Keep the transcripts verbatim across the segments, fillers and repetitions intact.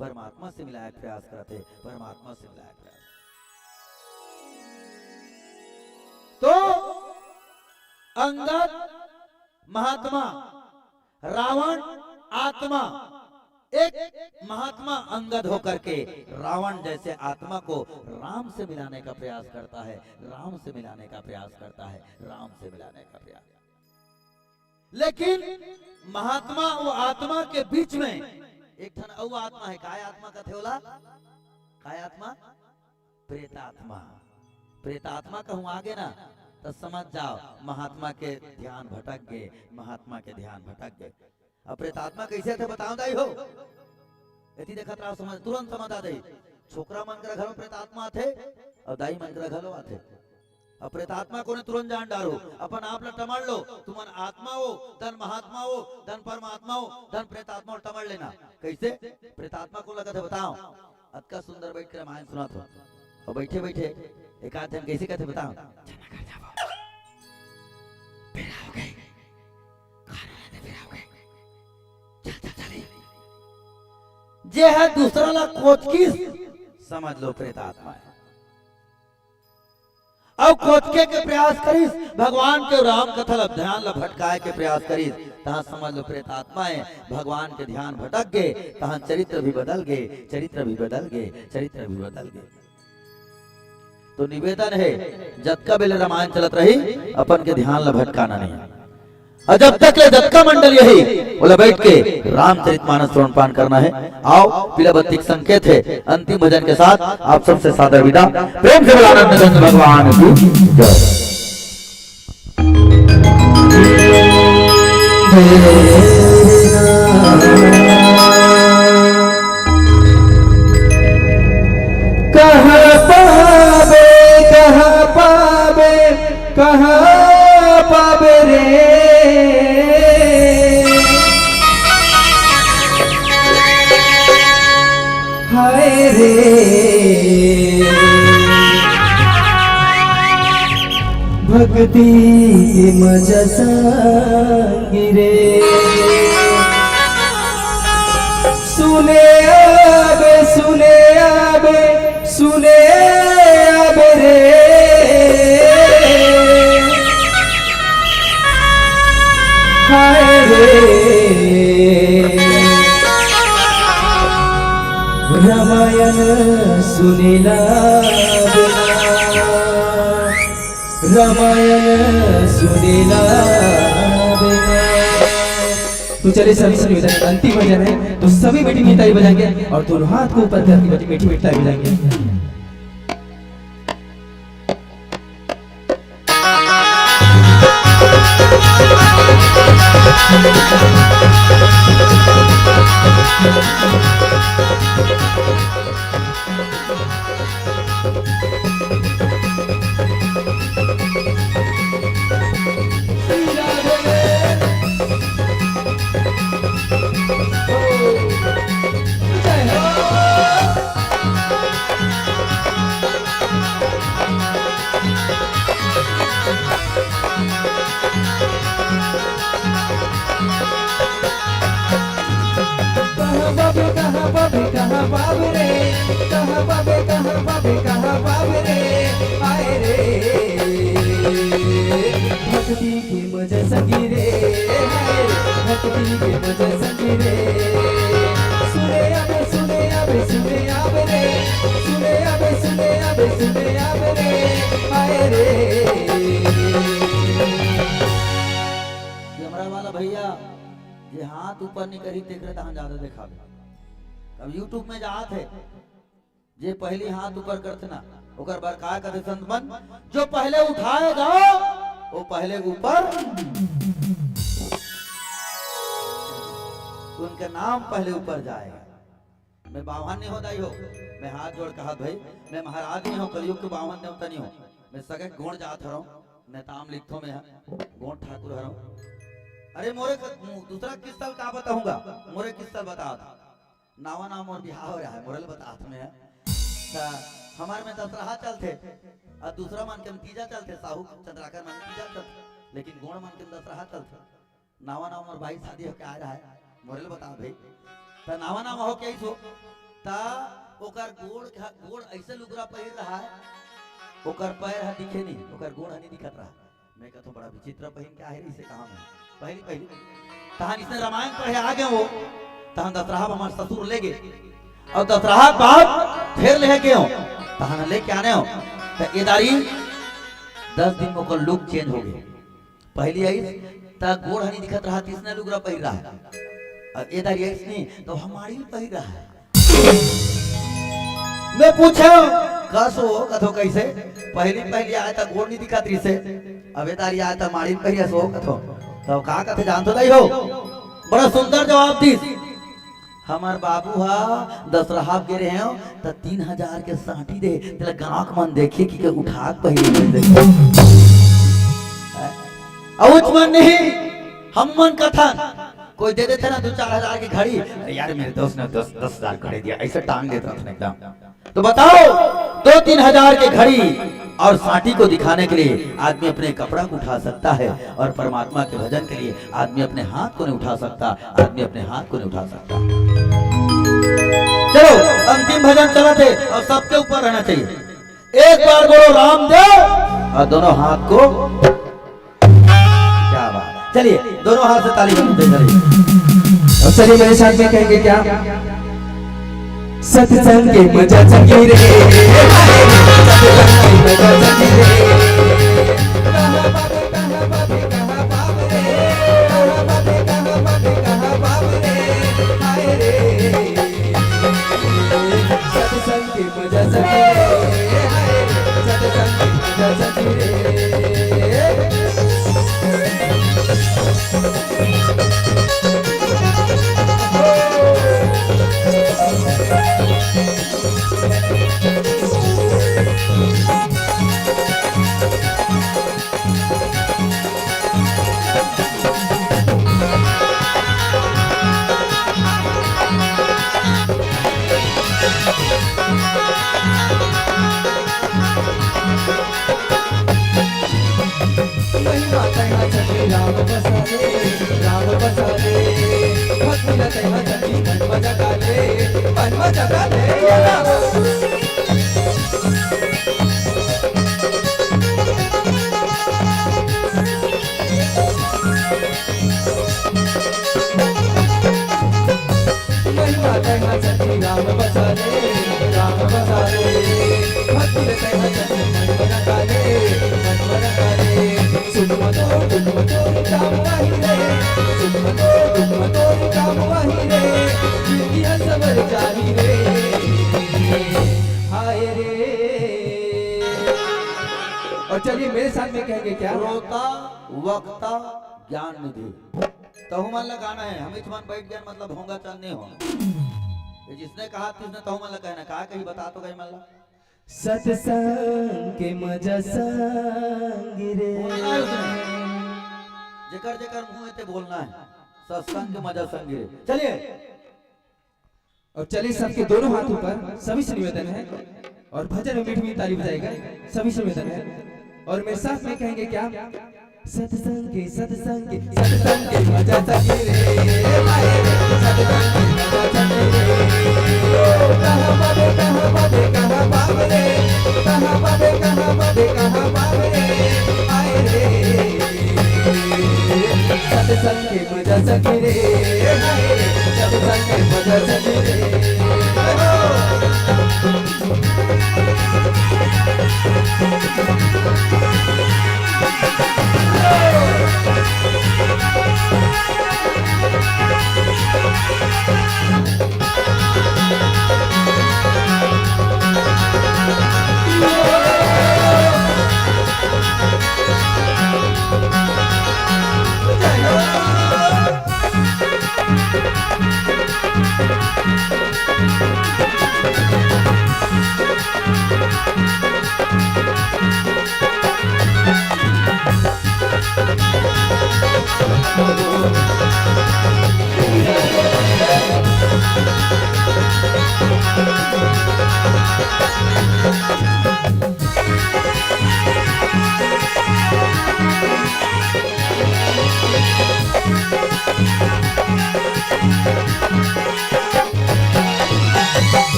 परमात्मा से मिलाय के प्रयास करत हे, परमात्मा से मिलाय के प्रयास। तो अंगद महात्मा, रावण आत्मा, एक महात्मा अंगद होकर के रावण जैसे आत्मा को राम से मिलाने का प्रयास करता है, राम से मिलाने का प्रयास करता है, राम से मिलाने का प्रयास। लेकिन महात्मा वो आत्मा के बीच में एक ठन अउ आत्मा है। काय आत्मा कथे ओला? काय आत्मा? प्रेतात्मा। प्रेतात्मा कहूं आगे ना, तो समझ जाओ, महात्मा के ध्यान भटक गए, महात्मा के ध्यान भटक गए। अब प्रेतात्मा कैसे आथे, बताओ दाई हो? एती देखत रहो, समझ, तुरंत समझ आ जाई। छोकरा मन करा घलो प्रेतात्मा आथे, और दाई मन करा घलो आथे। अब प्रेतात्मा कोने तुरंत जान डारो, अपन आप ला टमड़ लो, तुमन आत्मा हो, धन महात्मा हो, धन परमात्मा हो, धन प्रेतात्मा हो, टमड़ लेना। कैसे? प्रेतात्मा कोन लगथे, बताओ। अतका सुंदर बैठ के रामायण सुनात हो, और बैठे बैठे एक आध झन कैसे कथे, बताओ। चना कर जाबो, बेरा हो गए, खाना ला दे, बेरा हो गए, चल चल चल। जे है दूसरा ला कोचकिस, समझ लो प्रेतात्मा है। अउ कोचके के प्रयास करिस, भगवान के राम कथा ला, ध्यान ला भटकाय के प्रयास करिस, तहां समझ लो प्रेतात्मा है। भगवान के ध्यान भटक गए, तहां चरित्र भी बदल गए, चरित्र भी बदल गए, चरित्र भी बदल गए। तो निवेदन है, जतका बेले रामायण चलत रही, अपन के ध्यान ला भटकाना नहीं। और जब तक ले जतका मंडल यही, ओला बैठ के रामचरित मानस श्रवण पान करना है। आओ, पीला बत्ती के संकेत है। अंतिम भजन के साथ आप सबसे सादर विदा। प्रेम से बोला आनंद गंज भगवान की जय। कहाँ पाबे, कहाँ पाबे, कहाँ पाबे रे? हाय रे, भक्ति के मजा संगी रे। सुने आबे, सुने आबे, सुने आबे रे। हाय रे, रामायण सुनेला बिना, रामायण सुनेला बिना। तो चलिए सभी से निवेदन, अंतिम भजन है, तो सभी मीठी मीठी ताली बजाएंगे और दोनों हाथ को ऊपर करके मीठी मीठी ताली बजाएंगे। कहाँ बाबे, कहाँ बाबे, कहाँ बाबे रे? कहाँ बाबे, कहाँ बाबे, कहाँ बाबे रे? हाय रे, भक्ति के मजा संगी रे, हाय रे, भक्ति के मजा संगी रे। सुने आबे, सुने आबे, सुने आबे रे, सुने आबे, सुने आबे, सुने आबे रे, हाय रे। कैमरा वाला भैया, जे हाथ ऊपर नहीं करी, तेकरे तहां ज्यादा देखाबे। अब YouTube में जात है, जे पहली हाथ ऊपर करथे ना, ओकर बर का कथे संत मन? जो पहले उठाएगा, वो पहले ऊपर, उनका नाम पहले ऊपर जाएगा। मैं बाम्हन नहीं हो दाई हो, मैं हाथ जोड़ कहत भाई, मैं महाराज नहीं हो, कलयुग के बाम्हन देवता नहीं हो, मैं सगे गोंड़ जात हरव, नैताम लिखथो मैं ह, गोंड़ ठाकुर हरव। अरे मोरे क-, दूसरा किस्सा ल का बताहूं गा, मोरे किस्सा ल बतात। नावा नावा मोर बिहाव हो रहा है, मोरे ल बतात मैं ह। त हमार में दसरहा चलथे, अउ दूसरा मन के में तीजा चलथे, साहू चंद्राकर मन के तीजा चलथे, लेकिन गोंड़ मन के में दसरहा चलथे। नावा नावा मोर बाई शादी होके आय रहा है, मोरे ल बतात भाई। त नावा नावा होके आइस हो, त ओकर गोड़, गोड़ अइसे लुगरा पहिर रहा है, ओकर पैर ह दिखे नहीं, ओकर गोड़ ह नहीं दिखत रहा। मैं कहथों, बड़ा विचित्र पहिन के आहे रहिसे कहाँ में। पहली, पहली, तहन इसने रामायण पढ़े आ गए हो, तहन दशरहा हमार ससुर ले गए, अउ दशरहा बाद फेर ले गए हो, तहन लेके आने हो, त ए दारी दस दिन में ओकर look change हो गए। पहली आइस, त गोड़ ह नहीं दिखत रहा, इसने लुगरा पहिर रहा है, अउ ए दारी आइस नहीं, त हमारी पहिर रहा है। मैं पूछे, "कस हो?" कथो, "कैसे?" पहली, पहली आए त गोड़ नहीं दिखत रहिसे, अब ए दारी आए त माड़ी पहिरिया सो कथो। तो का कथे जानथो दाई हो? बड़ा सुंदर जवाब दीस। हमार बाबू हा दशरहा गे रहे हो, त तीन हजार के साटी दे, तेला गाँव के मन देखे कि के उठा के पहिरे दे। अउ उच मन नहीं, हम मन कथन, कोई दे देथे ना दो चार हजार की घड़ी, "अरे यार, मेरे दोस्त ने दस, दस हजार घड़ी दिया," ऐसे टांग देता था एकदम। तो बताओ, दो तीन हजार की घड़ी और साटी को दिखाने के लिए आदमी अपने कपड़ा को उठा सकता है, और परमात्मा के भजन के लिए आदमी अपने हाथ को नहीं उठा सकता, आदमी अपने हाथ को नहीं उठा सकता। चलो, अंतिम भजन चलत हे और सबके ऊपर रहना चाहिए। एक बार बोलो रामदेव, और दोनों हाथ को, क्या बात। चलिए, दोनों हाथ से ताली बजाते हैं, चलिए। अब चलिए, मेरे साथ में कहेंगे क्या? सत्संग के मजा चंगी रे, सत्संग के मजा चंगी रे। सत्संग के मजा चंगी रे, हाय रे, सत्संग के मजा चंगी रे। महिमा तैहा छठी राम बसा रे, राम बसा रे। भक्ति न तैहा छठी मन मजा का ले, मन मजा का ले। महिमा तैहा छठी राम बसा रे, राम बसा रे। भक्ति तैहा छठी मन मजा का ले, मन मजा का ले। सुन मतो, सुन मतो, काम वाही रे। सुन मतो, सुन मतो, काम वाही रे। जिंदगी हंसवर जाही रे। हाय रे। और चलिए मेरे साथ में कहेंगे क्या? श्रोता, वक्ता, ज्ञान निधि। तहु मन ला गाना है, हम इच मन बैठ गए, मतलब होगा चल नहीं हो। ये जिसने कहा, तिसने तहु मन ला कहना, का कही बता तो गए मन ला। सत्संग के मजा संग रे। बोलना है उसने। जेकर जेकर मुंह है ते बोलना है। सत्संग के मजा संग रे। चलिए। और चलिए, सबके दोनों हाथ ऊपर, सभी से निवेदन है। और भजन में मीठी मीठी ताली बजाएगा, सभी से निवेदन है। और मेरे साथ में कहेंगे क्या? सत्संग के, सत्संग के, सत्संग के मजा सखी रे, हाय रे, सत्संग के मजा सखी रे। ओ, कहाँ बाबे, कहाँ बाबे, कहाँ बाबे रे? कहाँ बाबे, कहाँ बाबे, कहाँ बाबे रे? हाय रे, सत्संग के मजा सखी रे, हाय रे, सत्संग के मजा सखी रे।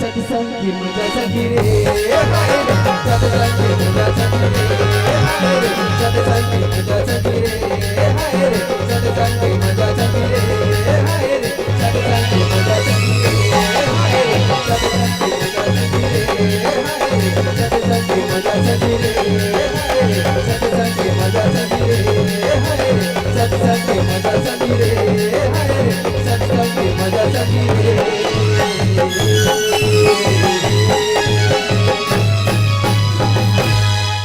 सत्संग की मजा सखी रे, हाय रे, सत्संग की मजा सखी रे, हाय रे, सत्संग की मजा सखी रे, हाय रे, सत्संग की मजा सखी रे, हाय रे, सत्संग की मजा सखी रे, हाय रे, सत्संग की मजा सखी रे, हाय रे, सत्संग की मजा सखी रे, हाय रे, सत्संग की मजा सखी रे, हाय रे, सत्संग की मजा सखी रे, हाय रे, सत्संग की मजा सखी रे।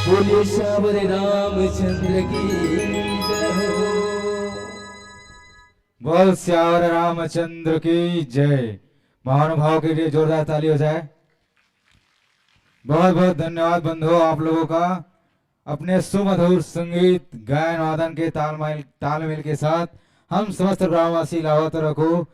बोलिए सियावर रामचंद्र की जय हो। बोल सियावर रामचंद्र की जय। महानुभाव के लिए जोरदार ताली हो जाए। बहुत बहुत धन्यवाद बंधुओं, आप लोगों का अपने सुमधुर संगीत, गायन, वादन के तालमेल, तालमेल के साथ हम समस्त ग्रामवासी लाहौर तोरई को